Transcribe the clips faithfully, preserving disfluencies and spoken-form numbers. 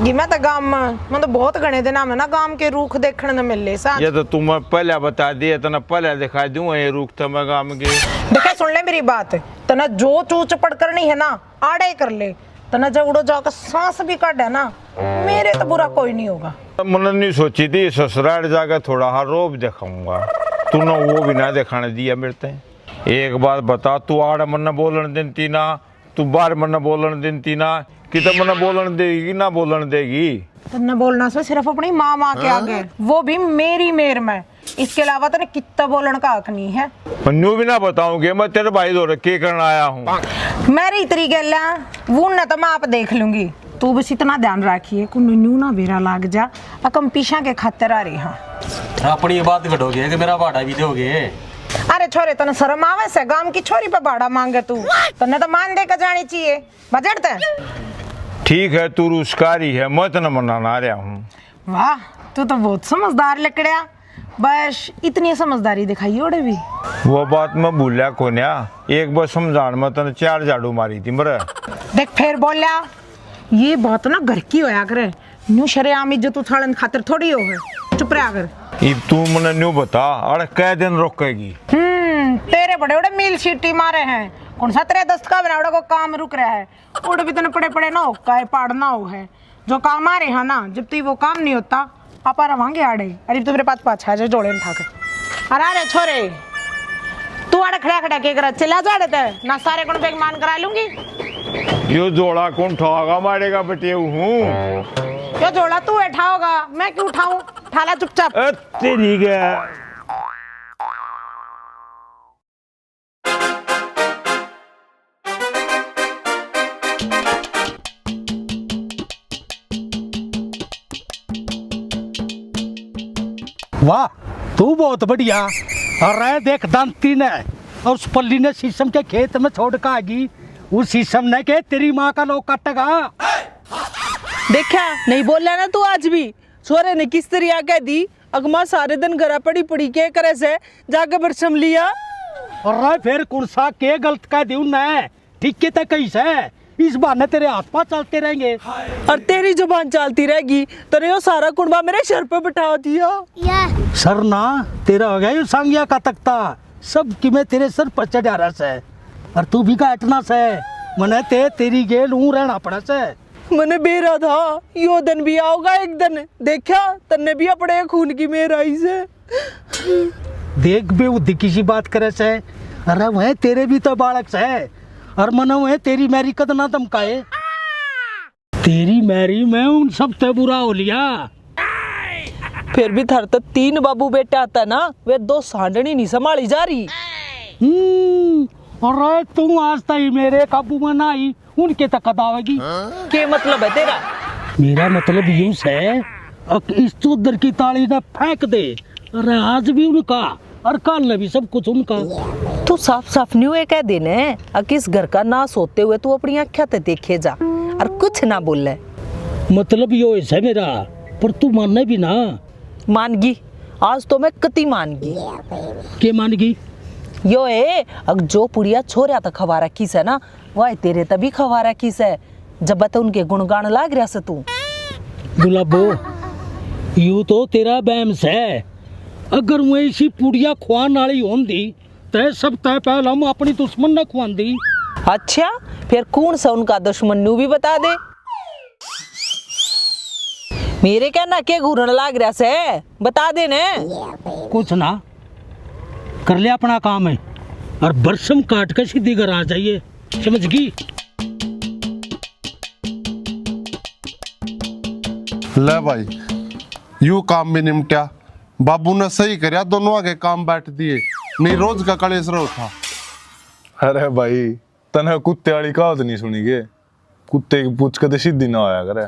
कि मैं तो गाम में, मैं तो बहुत घणे दिना में ना गाम के रूख देखण ने मिले सा। ये तो तू मैं पहले बता दिए, इतना पहले दिखा दूं ये रूख तो मैं गाम के। देखे, सुन ले मेरी बात, तने जो चूच पड़ करनी है ना, आड़े ही कर ले। तने जब उड़ो जाकर सांस भी काढ़े ना, मेरे तो बुरा कोई नहीं होगा। मन्ने नहीं सोची थी ससुराल जाकर थोड़ा हा रोब दिखाऊंगा, तूने वो भी ना दिखाने दिया मेरे ते। एक बात बता, तू आड़ मन्ने बोलन देती ना, तू बाहर मन्ने बोलन देती ना, किते मन्ने बोलन देगी ना बोलन देगी? तन्ने बोलना से सिर्फ अपनी माँ, माँ के आगे, वो भी मेरी मेर में। इसके अलावा तने कितना बोलण का हक नहीं है। न्यू भी ना बताऊंगे मैं तेरे भाई धोरे के करना आया हूँ। मेरी इतरी गैला, वो न तो मैं आप देख लूंगी। तू बस इतना ध्यान रखिए, को न्यू ना बेरा लाग जा, अकम पीछा के खातिर आ रही हाँ। अपनी ये बात घटोगे कि मेरा भाड़ा भी दोगे? अरे छोरे, तने शर्म आवे से? गांव की छोरी पे भाड़ा मांगे तू? तन्ने तो मान दे के जानी चाहिए। बजट तै। ठीक है, तू रुस्कारी है, मैं तने मनाना आ रहा हूँ। वाह, तू तो बहुत समझदार लकड़या। बस इतनी समझदारी दिखाई ओड़े भी। वो बात मैं भूल्या कोन्या, एक बार समझाण में तने चार झाड़ू मारी थी मरे। देख, फिर बोल्या, ये बात ना घर की होया करे। न्यू शरेआम इज्जत उछालन खातिर थोड़ी हो है। चुप रहा कर। इब तू मने न्यू बता, अरे कै दिन रोकेगी? हम्म, तेरे बड़े बड़े मील सीटी मारे हैं। कौन सा तेरे दस्त का बनावड़ा को काम रुक रहा है? उड़ भी तने पड़े पड़े ना हो, काय पाड़ना हो है। जो काम आ रहे हैं ना, जब तक वो काम नहीं होता, आपा रवांगे आड़े। अरे तू मेरे पास पाछा जो जोड़े उठा के। अरे, अरे छोरे, तू आड़े खड़ा खड़ा के कर? चला जा आड़े ते, ना सारे गुण बेईमान करा लूंगी। यो झोला कौन उठाओगा? मारेगा बटेऊ हूँ। यो झोला तू उठाओगा, मैं क्यों उठाऊं? ठाला चुपचाप। ए, तेरी के। वाह, तू बहुत बढ़िया। अरे देख, दांती ने और उस पल्ली ने शीशम के खेत में छोड़ के आ गई। उस शीशम ने के तेरी माँ का लोग काटेगा। देखा, नहीं बोला ना तू आज भी। छोरे ने किस तरिया कह दी, अगमा सारे दिन घरा पड़ी पड़ी के करे से, जाके बरसम लिया। अरे फिर कौन सा के गलत कह दी उन्हें? ठीक के तक कही से, इस बहाने तेरे हाथ पाँव चलते रहेंगे। और तेरी जुबान चलती रहेगी, तेरे यो सारा कुंबा मेरे सर पे बिठा दिया। सर ना, तेरा हो गया यो सांगिया का तख्ता, सब कि मैं तेरे सर पर चढ़ा रहा से। और तू भी का हटना से, मने ते तेरी गेल ऊं रहना पड़ा से। मने बेरा था, यो दिन भी आओगा एक दिन। देखा, तन्ने भी अपने खून की मेर आई से। देख बेहुदी किसी बात करे से। अरे वह तेरे भी तो बालक से। और मने वह तेरी मैरी कद ना धमकाए। तेरी मैरी मैं उन सब ते बुरा हो लिया। फिर भी थारे तो तीन बाबू बेटे आता ना, वे दो सांडनी नहीं संभाली जा रही। हम्म, अरे तू आज ताई मेरे काबू में ना आई, उनके तक कद आवेगी। के मतलब है तेरा? मेरा मतलब यूं से, अक इस चौधर की ताली ने फेंक दे, अरे आज भी उनका, और कल ने भी सब कुछ उनका। तू साफ साफ न्यू ये कह दे ने, अक इस घर का नाश होते हुए तू अपनी आंख्या ते देखे जा, और कुछ ना बोले। मतलब यो है से मेरा, पर तू माने भी ना। मान गई, आज तो मैं कती मान गई। के मान गई? यो है, अक जो पुड़िया छोरिया तक खवा रखी से ना, वह तेरे तभी खवा रखी से, जब तो उनके गुणगान लाग रहा से तू। गुलाबो, यू तो तेरा बहम से। अगर मैं इसी पुड़िया खुआन वाली होंदी, तै सब तै पहला मैं अपनी दुश्मन ने खुआंदी। अच्छा, फिर कौन सा उनका दुश्मन, न्यू भी बता दे। मेरे कहना के घूरन लाग रहा से, बता दे ने। कुछ ना, कर ले अपना काम है और बरसम काट के सीधी घर आ जाइए, समझ गई? ले भाई, यू काम भी निमटा। बाबू ने सही करया, दोनों आगे काम बैठ दिए, नहीं रोज का कलेश रहो था। अरे भाई, तने कुत्ते वाली कहावत नहीं सुनी के? कुत्ते की पूछ कदे सीधी ना होया करे।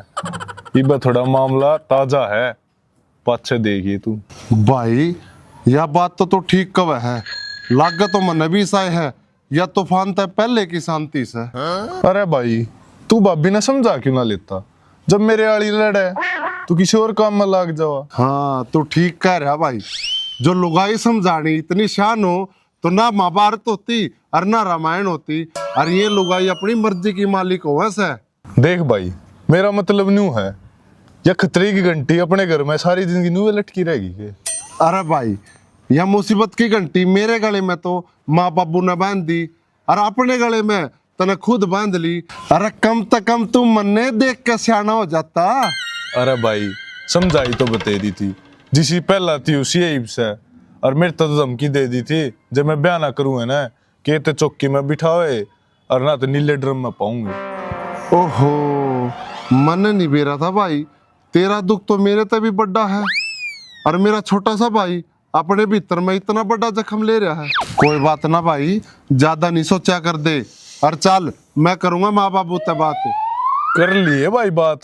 इबे थोड़ा मामला ताजा है, पाछे देखिए तू। भाई, या बात तो तू ठीक कवे है, लागे तो मने भी साए है, या तूफान तै पहले की शांति से। अरे भाई, तू भाभी ने समझा क्यों ना लेता? जब मेरे आली लड़े, तू किसी और काम में लाग जावा। हाँ, तू ठीक कह रहा भाई। जो लुगाई समझानी इतनी शान हो, तो ना महाभारत होती और ना रामायण होती। और ये लुगाई अपनी मर्जी की मालिक होवे से। देख भाई, मेरा मतलब न्यू है, या खतरे की घंटी अपने घर में सारी जिंदगी न्यू लटकी रहेगी के? अरे भाई, या मुसीबत की घंटी मेरे गले में तो माँ बाबू ने बांध दी, और अपने गले में तने खुद बांध ली। अरे कम से कम तू मन्ने देख के सियाना हो जाता। अरे भाई, समझाई तो बतेरी थी, जिसी पहला थी उसी ऐब से, और मेरे तो धमकी दे दी थी, जब मैं ब्याह ना करूँ है ना, के ते चौकी में बिठावे और ना तो नीले ड्रम में पाऊंगे। ओहो, मन्ने नहीं बेरा था भाई, तेरा दुख तो मेरे ते भी बड़ा है, और मेरा छोटा सा भाई अपने भीतर में इतना बड़ा जख्म ले रहा है। कोई बात ना भाई, ज्यादा नहीं सोचा कर दे, और चल, मैं करूंगा माँ बाबू ते बात। कर लिए भाई बात,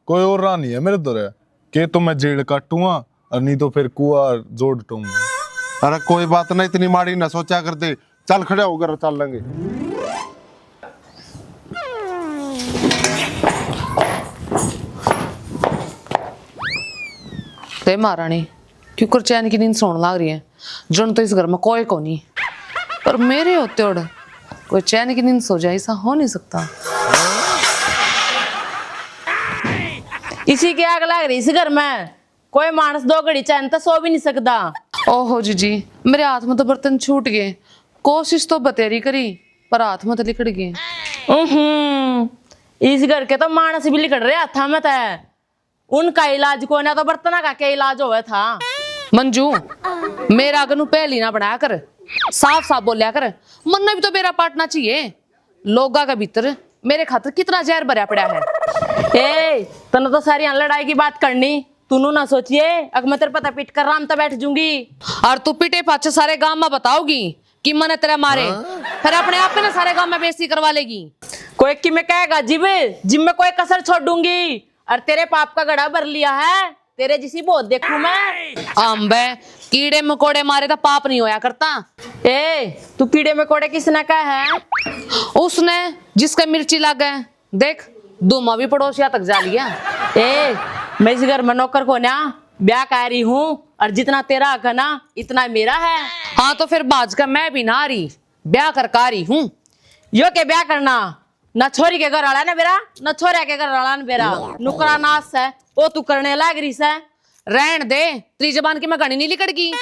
कोई और राह नहीं है मेरे धोरे, के तो मैं जेल काटूंगा और नहीं तो फिर कुआ जोड़ टूंगा। अरे कोई बात ना, इतनी माड़ी ना सोचा कर दे, चल खड़े होकर चल लेंगे। ते महारानी, क्यों कर चैन की नींद सोने लाग रही है? जन तो इस घर में कोई कोनी, पर मेरे होते ओड़ कोई चैन की नींद सो जाए, ऐसा हो नहीं सकता। इसी की आग लाग रही इस घर में, कोई मानस दो घड़ी चैन तो सो भी नहीं सकता। ओहो जीजी, मेरे हाथ में तो बर्तन छूट गए, कोशिश तो बतेरी करी, पर हाथ में तो लिकड़ गए। हम्म, इस घर के तो मानस भी लिकड़ रहे हाथा में तै। उनका इलाज कोना तो बर्तना का क्या इलाज होवे था? मंजू, मेरा अगनू पहली ना बनाया कर, साफ साफ बोल्या कर। मन्ने भी तो बेरा पाटना चाहिए। लोगा के भीतर मेरे खातर कितना जहर भरया पड़ा है। ए, तन्ने तो सारी यहाँ लड़ाई की बात करनी, तू नू ना सोचिए, अक मैं तेरे पता पीट कर राम तो बैठ जूंगी। और तू पीटे पाछे सारे गांव में बताओगी कि मने तेरे मारे, फिर अपने आप पे ना सारे गांव में बेइज्जती करवा लेगी। कोई कि मैं कहेगा जिब, जिब मैं कोई कसर छोड़ दूंगी। और तेरे पाप का घड़ा भर लिया है, तेरे जिसी बहुत देखूं मैं। अम्बे, कीड़े मकोड़े मारे तो पाप नहीं होया करता। ए, तू कीड़े मकोड़े किसने कहा है? उसने, जिसका मिर्ची लागे। देख, धूमा भी पड़ोसिया तक जा लिया। ए, मैं इस घर में नौकर को ना, ब्याह कर रही हूँ, और जितना तेरा हक है ना, इतना मेरा है। हाँ, तो फिर बाज का मैं भी ना आ रही, ब्याह कर का रही हूँ। यो के ब्याह करना? ना छोरी के घर वाला ने बेरा, ना छोरा के घर वाला ने बेरा। नुकरा नाश है, ओ तू करने लाग रही से। रहन दे, तेरी जबान की मैं घणी नहीं लिकड़गी।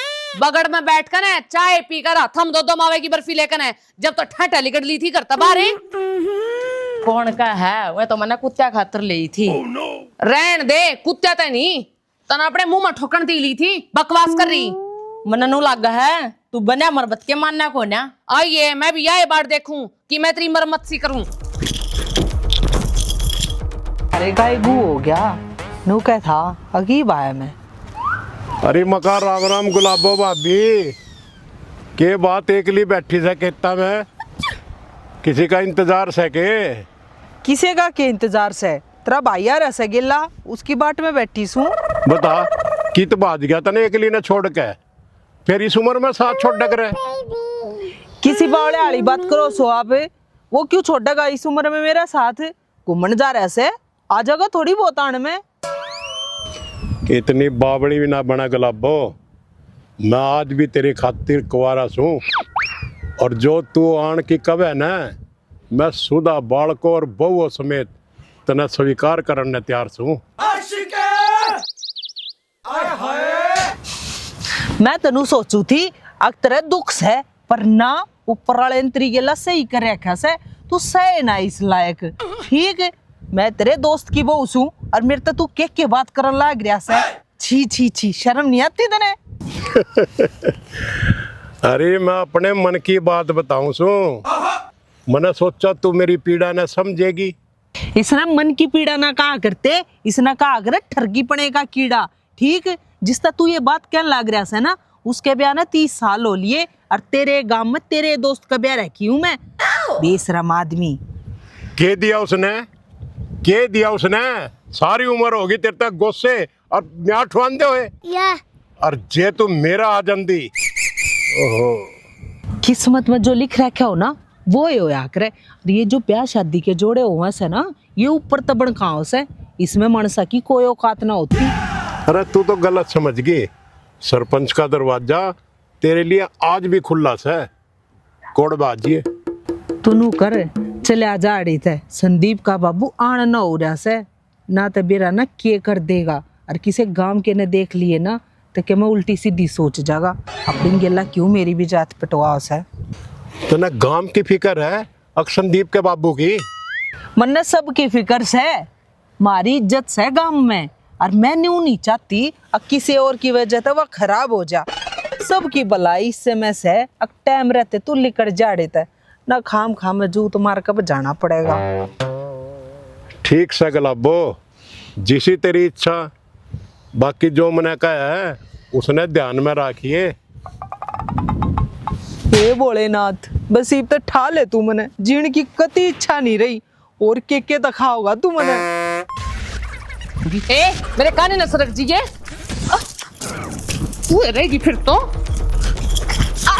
बगड़ में बैठ कर ना चाय पी कर हाथम दो दो मावे की बर्फी लेकर ना, जब तो ठेठा लिकड़ ली थी घर तक बाहर। कौन का है? वह तो मैंने कुत्त्या खातर ली थी। रहन दे, कुत्त्या ते नहीं, तने अपने मुंह में ठोकन दी ली थी, बकवास कर रही। मन्ने नू लाग है, तू बन्या मरबत के मान्या कोन्या। आइए, मैं भी यही बार देखूं कि मैं तेरी मरम्मत सी करूं। अरे गायबू हो गया, नू कह था अगीब आया मैं। अरे मका राम राम गुलाबो भाभी, के बात एकली बैठी से खेता में, किसी का इंतजार से के? किसे का के इंतजार से? तेरा भाई आ रहा से गेला, उसकी बाट में बैठी सूं। बता, कित भाज गया तने एकली ने छोड़ के? फिर इस उम्र में साथ छोड़ डग रहे। किसी बावले वाली बात करो सो आप, वो क्यों छोड़ेगा इस उम्र में मेरा साथ? घूमन जा रहा से, आ जाएगा थोड़ी बहुत आन में। इतनी बावली भी ना बना गुलाबो, मैं आज भी तेरी खातिर कुंवारा सूं, और जो तू आन की कवे ना, मैं सुधा बालकों और बहुओं समेत तने स्वीकार करने ने तैयार सूं। मैं तनु सोचू थी, अक तेरे दुख से, पर ना, ऊपर वाले ने तेरी गेला सही कर रखा से, तू सहे ना इस लायक। ठीक, मैं तेरे दोस्त की बहू सूं, और मेरे ते तू के के बात करन लाग रहा से। छी, छी, छी, शर्म नहीं आती तने? अरे, मैं अपने मन की बात बताऊं सूं। मने सोचा तू मेरी पीड़ा ने समझेगी। इसने मन की पीड़ा ना कहा करते, इसने कहा करे ठरकीपने का कीड़ा। ठीक, जिसता तू ये बात कहन लाग रहा से ना, उसके ब्याह ने तीस साल हो लिए, और तेरे गांव में तेरे दोस्त का ब्याह रखी हूं मैं। बेशरम आदमी। के दिया उसने? के दिया उसने? सारी उम्र होगी तेरे तक गोसे और म्याह ठुआंदे हुए। या। और जे तू मेरा आ जांदी, ओहो। किस्मत में जो लिख रखा हो ना, वो ही होया करे। और ये जो ब्याह शादी के जोड़े हुए से ना, ये ऊपर तबन खाओ से, इसमें मानसा की कोई औकात ना होती। अरे, तू तो गलत समझ गई। सरपंच का दरवाजा तेरे लिए आज भी खुला से। कोड़ बाजिए। तू नू कर, चले आ जा आड़ी थे। संदीप का बाबू आन न हो रहा से। ना तो बेरा ना के कर देगा, और किसे गांव के ने देख लिए ना तो के मैं उल्टी सीधी सोच जागा। अपनी गेला क्यों मेरी भी जात पटवा सै। तने गांव की फिक्र है, अक संदीप के बाबू की? मन्ने सबकी फिक्र सै, मारी इज्जत सै गांव में, और मैं न्यू नहीं चाहती अक किसी और की वजह तो वह खराब हो जा। सबकी भलाई इससे में सै, अक टाइम रहते तू लिकड़ जाड़े तै, ना खाम खाम में जूत मार के जाना पड़ेगा। ठीक सै गुलाबो, जिसी तेरी इच्छा, बाकी जो मने कहा है उसने ध्यान में रखिए। हे भोलेनाथ, बस इब तो ठा ले तू मने, जीण की कती इच्छा नहीं रही, और के के दिखाओगा तू मने। ए, मेरे काने न सरक जी ये। तू रहेगी फिर तो। आ!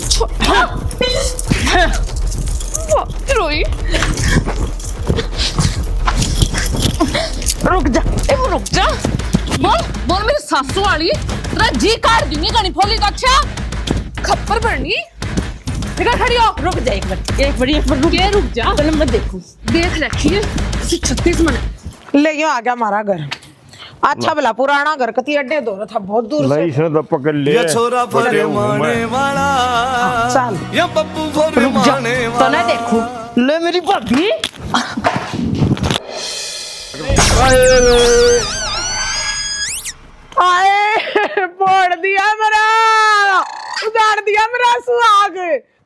छो-, आ! वाह, रोई। रुक जा, ए, वो रुक जा। बोल, बोल मेरी सासू वाली, तेरा जी काट दूंगी घणी फोली का। अच्छा, खप्पर भरनी। निकल खड़ी हो। रुक जा एक बार, एक बार, एक बार रुक। के रुक जा? पहले मैं देखूं। देख रखी है, इसे छत्तीस मिनट। ले, यो आ गया हमारा घर। अच्छा भला पुराना घर, कती अड्डे दौर था, बहुत दूर से। इसने तो पकड़ ले। ये छोरा फरमाने वाला, चल। ये पप्पू फरमाने वाला। तो ना देखू। ले मेरी भाभी। आए, फोड़ दिया मेरा, उजाड़ दिया मेरा सुहाग।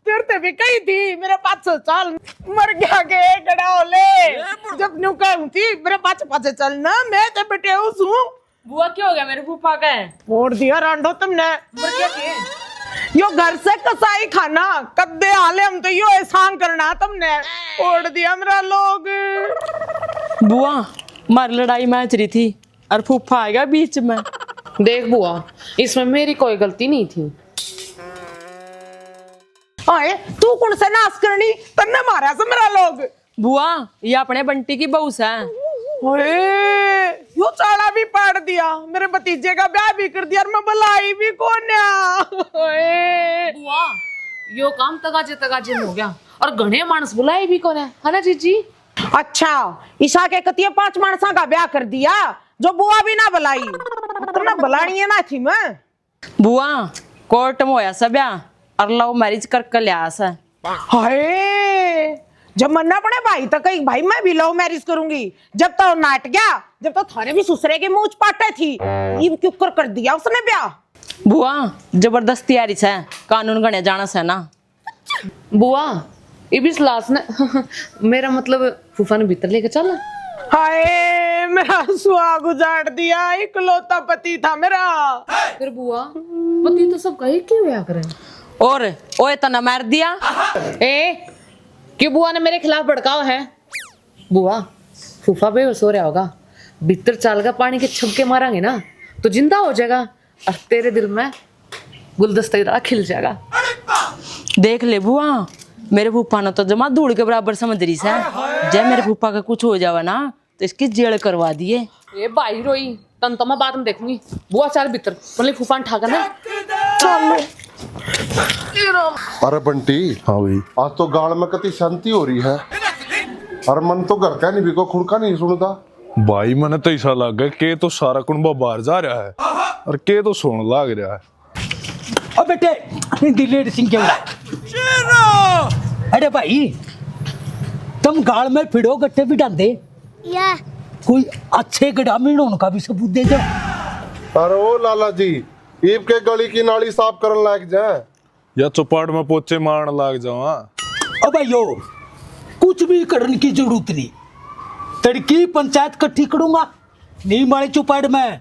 तेरे ते भी कही थी मेरे पाछे चल, मर गया के खड़ा हो ले। जब न्यू कहूं थी मेरे पाछे पाछे चल ना, मैं ते बटेऊ सूं। बुआ, क्या हो गया मेरे फूफा का? फोड़ दिया रांडो तुमने। मर गया के? यो घर से कसाई खाना, कद्दे आले हम तो यो एहसान करना तुमने। फोड़ दिया मेरा लोग। बुआ, मार लड़ाई मैच रही थी और फूफा आ गया बीच में। देख बुआ, इसमें मेरी कोई गलती नहीं थी। आए, तू कौन से नाश करनी? तन्ने मारा से मेरा लोग। बुआ, ये अपने बंटी की बहू से। ओए, यो चाला भी पाड़ दिया, मेरे भतीजे का ब्याह भी कर दिया और मैं बुलाई भी कोन्या। ओए। बुआ, यो काम तगाजे तगाजे में हो गया और घणे माणस बुलाए भी कोन्या, है ना जीजी? अच्छा, ईशा के कतिये पांच माणसा का ब्याह कर दिया जो बुआ भी ना बुलाई। तुमने बुलानी है ना थी मैं। बुआ, कोर्ट में होया सै ब्याह और लव मैरिज करके ल्याया सै। हाय, जब मन्ने अपने भाई तै कही, भाई मैं भी लव मैरिज करूंगी, जब तो नाट गया, जब तो थारे भी ससुरे के मुंह पाटे थी, इब क्यों कर, कर दिया उसने ब्याह? बुआ, जबरदस्ती आ रही सै, कानून गणे जाना सै ना। बुआ, इब इस लाश ने, मेरा मतलब फूफा ने भीतर लेके चल। हाय, मेरा सुहाग उजाड़ दिया, इकलौता पति था मेरा। फिर बुआ, पति तो सब कहीं क्यों होया करे? और ओए तना मार दिया। ए, क्यों बुआ ने मेरे खिलाफ भड़काओ है? बुआ, फूफा बेहोश हो रहा होगा, भीतर चाल का पानी के छबके मारांगे ना तो जिंदा हो जाएगा। और तेरे दिल में गुलदस्ता की तरह खिल जाएगा। देख ले बुआ, मेरे फूफा ने तो जमा धूल के बराबर समझ रही सै। जै मेरे फूफा का कुछ हो जावे ना, तो इसकी जेल करवा दिए। ए भाई रोई, तन तो मैं बाद में देखूंगी। बुआ, चल भीतर, पहले फूफा ने ठाकर ना। चल। अरे बंटी, हाँ भाई। आज तो गाल में कति शांति हो रही है। अरे मन तो घर का नहीं बिको, खुड़ का नहीं सुनता। भाई, मने तो ऐसा लगे के तो सारा कुणबा बाहर जा रहा है और के तो सोण लाग रहा है। ओ बेटे, दिलेर सिंह के उड़ा। अरे भाई, तुम गाल में फिड़ो, गट्टे भी डांदे। या। कोई अच्छे ग्रामीण होने का भी सबूत दे दो। अरे ओ लाला जी, ईब के गली की नाली साफ करन लाग जा। या चौपाड़ में पोचे मारन लाग जावा। ओ भाइयो, कुछ भी करने की जरूरत नहीं। तड़की पंचायत कट्ठी करूंगा, नीम वाली चौपाड़ में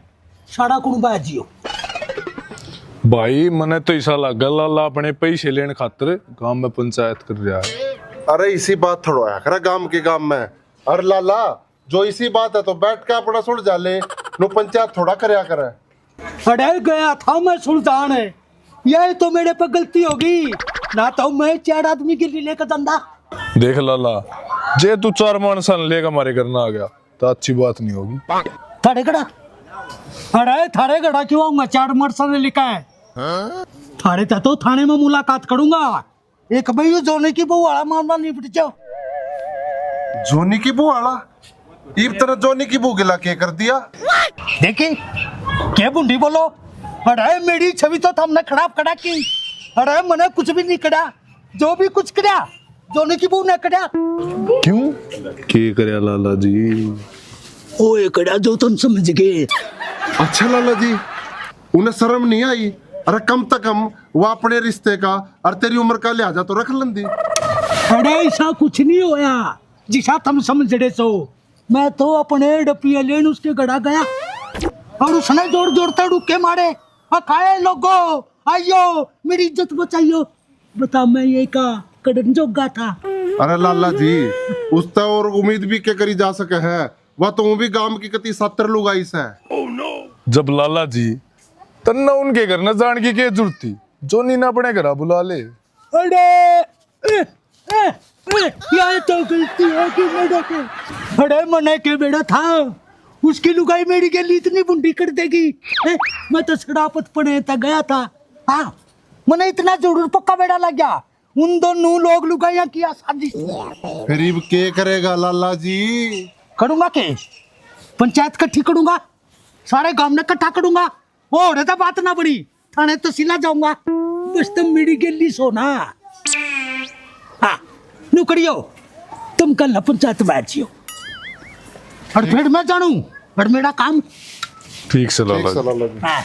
सारा कुणबा आ जियो। भाई, मने तो ऐसा लगा लाला अपने पैसे लेने खातर गांव में पंचायत कर रहा है। अरे इसी बात थोड़ा होया करे गांव के गांव में। अरे लाला, जो इसी बात है तो बैठ के अपना सुलझा ले, नो पंचायत थोड़ा करया करे। अरे गया था मैं सुलझान, यही तो मेरे पे गलती होगी, ना तो मैं चार आदमी के लिए लेकर जांदा। देख लाला, जे तू चार माणसां ने लेकर हमारे घर ना आ गया तो अच्छी बात नहीं होगी। थारे घड़ा, अरे थारे घड़ा क्यों आऊंगा? चार माणसां ने लेकर आए। थारे ते तो थाने में मुलाकात करूंगा। एक भाई, यो जोनी की बहू वाला मामला निपट जाओ। जोनी की बहू वाला? इब तेरा जोनी की बू गेला के कर दिया? देखी, के बुंडी बोलो। अरे, मेरी छवि तो थमने खराब कड़ा की। अरे, मने कुछ भी नहीं कड़ा, जो भी कुछ कड़ा, जोनी की बू ने कड़ा। क्यों? के करया लाला जी? ओए कड़ा जो तुम समझ गए। अच्छा लाला जी, उन्हें शर्म नहीं आई? अरे, कम से कम वो अपने रिश्ते का और तेरी उम्र का लिहाजा तो रख लेंदी। अरे, ऐसा कुछ नहीं होया जिसा तुम समझ रहे सो। मैं तो अपने डपिया लेन उसके गड़ा गया और उसने जोर जोर से डुके मारे, "आ काए लोगो, आइयो, मेरी इज्जत बचाइयो।" बता, मैं ये का कड़न जोगा था? अरे लाला जी, उस तो और उम्मीद भी के करी जा सके है? वह तो भी गांव की कती सातर लुगाई से। जब लाला जी तन्ना उनके घर न जान की के जरूरत थी, जोनी ने अपने घर बुला ले। अरे, ए, ए, ए, यह तो गलती हो गई मेरे को। अरे, मने के बेड़ा था, उसकी लुगाई मेरी गेली इतनी बुंडी कर देगी। ए, मैं तो सड़ापत पड़े तक गया था। हाँ, मने इतना जरूर पक्का बेड़ा लग गया। उन दोनों लोग लुगाइयां किया साजिश। फिर इब के करेगा लाला जी? करूंगा के? पंचायत इकट्ठी करूंगा, सारे गांव ने इकट्ठा करूंगा, और तो बात ना बनी, थाने तहसीला जाऊंगा। बस तुम मेरी गेली सो ना। हाँ, नुकड़ियो, तुम कल ना पंचायत बैठ जियो। और फिर मैं जानू, और मेरा काम। ठीक से लाला जी। लाला जी। हाँ।